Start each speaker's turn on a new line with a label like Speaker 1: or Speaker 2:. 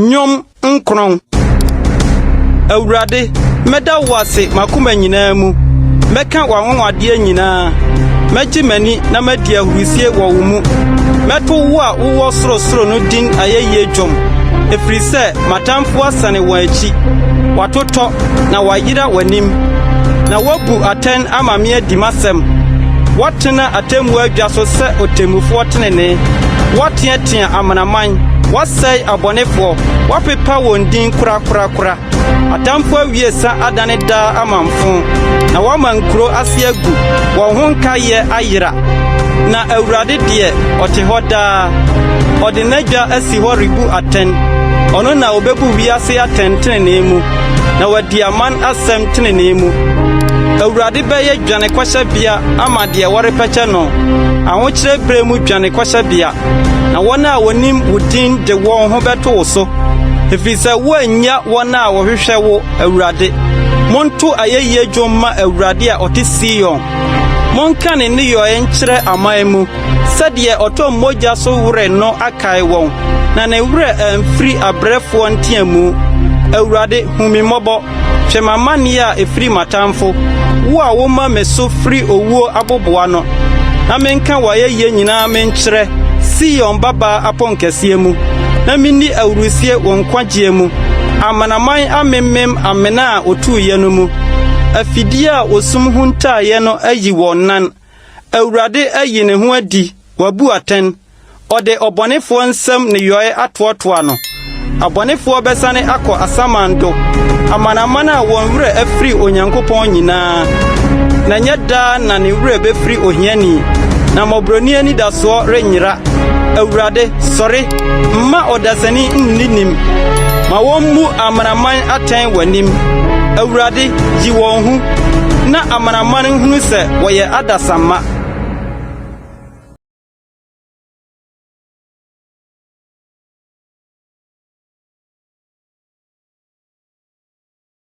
Speaker 1: Nnwom nkron. Awurade, mɛda wo ase m'akoma nyinaa mu; mɛka w'anwanwadeɛ nyinaa. Mɛgye m'ani na madi ahurusie wɔ wo mu. Mɛto wo a wowɔ sorosoro no din ayɛyie dwom, ɛfiri sɛ m'atamfoɔ asane wɔn akyi. Wɔatotɔ na wɔayera w'anim. Na woabu atɛn ama me adi m'asɛm. Woatena atemmuo adwa so sɛ ɔtemmufoɔ tenenee. Woateatea amanaman, woasɛe abɔnefoɔ, woapepa wɔn din korakorakora. Atamfoɔ awie sa adane daa amamfo, na woama nkuro ase agu, wɔn ho nkaeɛ ayera. Na Awurade deɛ, ɔte hɔ daa. Ɔde n'adwa asi hɔ rebu atɛn. Ɔno na obebu wiase atɛn tenenee mu, na wadi aman asɛm tenenee mu. Awurade bɛyɛ dwanekɔhyɛbea ama deɛ wɔrepɛkyɛ no, ahokyerɛ berɛ mu dwanekɔhyɛbea. Na wɔn a wɔnim wo din de wɔn ho bɛto wo so, ɛfiri sɛ woannya wɔn a wɔhwehwɛ wo, Awurade. Monto ayɛyie dwom mma Awurade a ɔte Sion. Monka ne nneyɔe nkyerɛ aman mu, sɛdeɛ ɔtɔ mogya so were no akae wɔn, na ne werɛ amfiri abrɛfoɔ nteamu. Awurade, hu me mmɔbɔ, hwɛ m'amanneɛ a ɛfiri m'atamfo, wo a woma me so firi owuo aboboano, na menka w'ayɛyie nyinaa menkyerɛ Sion babaa aponkɛseɛ mu, na minni ahurusie wo nkwagyeɛ mu. Amanaman amemmem amena a otuiɛ no mu. Afidie a osum huntaeɛ no ayi wɔn nan. Awurade ayi ne ho adi, wabu atɛn. Ɔde ɔbɔnefoɔ nsam nneyɔe atoatoa no. Abɔnefoɔ bɛsane akɔ asamando, amanaman a wɔn werɛ afiri Onyankopɔn nyinaa. Na ɛnyɛ daa na ne werɛ befiri ohiani, na mmɔborɔni anidasoɔ renyera. Awurade, sɔre! Mma ɔdasani nni nim. Ma wommu amanaman atɛn w'anim. Awurade, yi wɔn hu, na amanaman nhunu sɛ wɔyɛ adasamma.